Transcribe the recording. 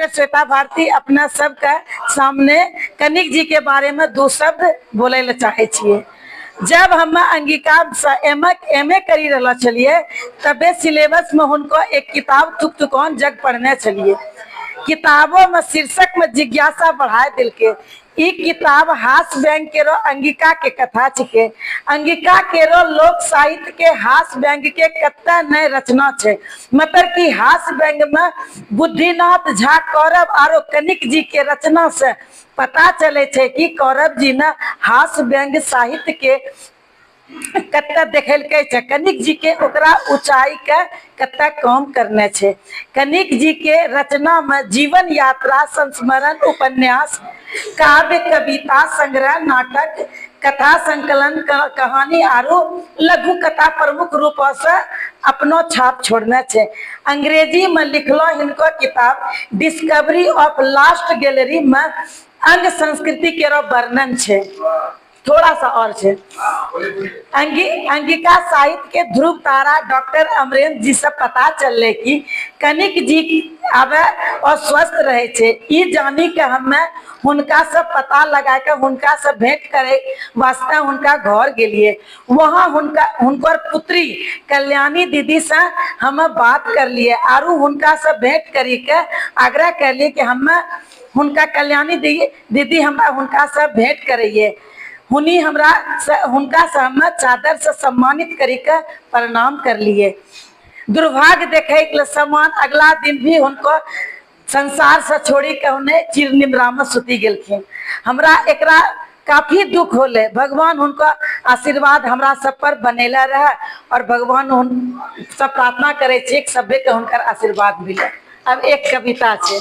श्वेता भारती अपना सबके सामने कनिक जी के बारे में दो शब्द बोले ला चाहे छियै। जब हम अंगिका से एम एम ए करी रहल छलियै, तबे सिलेबस में हुनको एक किताब थुकथुकान जग पढ़ने छलियै। किताबों में शीर्षक में जिज्ञासा बढ़ाए दिलके। ई किताब हास्य व्यंग केरो अंगिका के कथा छिके। अंगिका केरो लोक साहित्य के हास्य व्यंग के कत्ते नै रचना छै, मतलब कि हास्य व्यंग में बुद्धिनाथ झा कौरव आरो कनिक जी के रचना से पता चले छै कि कौरव जी ने हास्य व्यंग साहित्य के कत्ते देखेलकै छै, कनिक जी के ओकरा ऊंचाई के कत्ते काम करने छै। कनिक जी के रचना में जीवन यात्रा, संस्मरण, उपन्यास, काव्य, कविता संग्रह, नाटक, कथा संकलन, कहानी आरू लघु कथा प्रमुख रूप से अपनो छाप छोड़ने छै। अंग्रेजी में लिखलो हिनको किताब डिस्कवरी ऑफ लास्ट गैलरी में अंग संस्कृति केरो वर्णन छै। थोड़ा सा और छै। अंगिका साहित्य के ध्रुव तारा डॉक्टर अमरेंद्र जी से पता चलले कि कनिक जी आवे और स्वस्थ रहे छै। ई जानी के हमे हुनका से पता लगा के हुनका से भेंट करे वास्ते हुनका घर गेलिए। वहाँ हुनकर पुत्री कल्याणी दीदी से हम बात कर लिए आरू हुनका से भेंट करी के आग्रह कर लिए कि हमे हुनका कल्याणी दीदी हमरा हुनका से भेंट करैये। हुनी हमरा से हुनका से हम चादर से सम्मानित करी के प्रणाम कर लिए। दुर्भाग्य देखे के समान अगला दिन भी हुनको संसार से छोड़ी के उन्हें चिर निद्रा में सुती गेलखिन। हमरा एकरा काफी दुख होले। भगवान हुनको आशीर्वाद हमरा सब पर बनेला रहे और भगवान हुन सब प्रार्थना करे छी कि सबे के हुनकर आशीर्वाद मिले। अब एक कविता छै।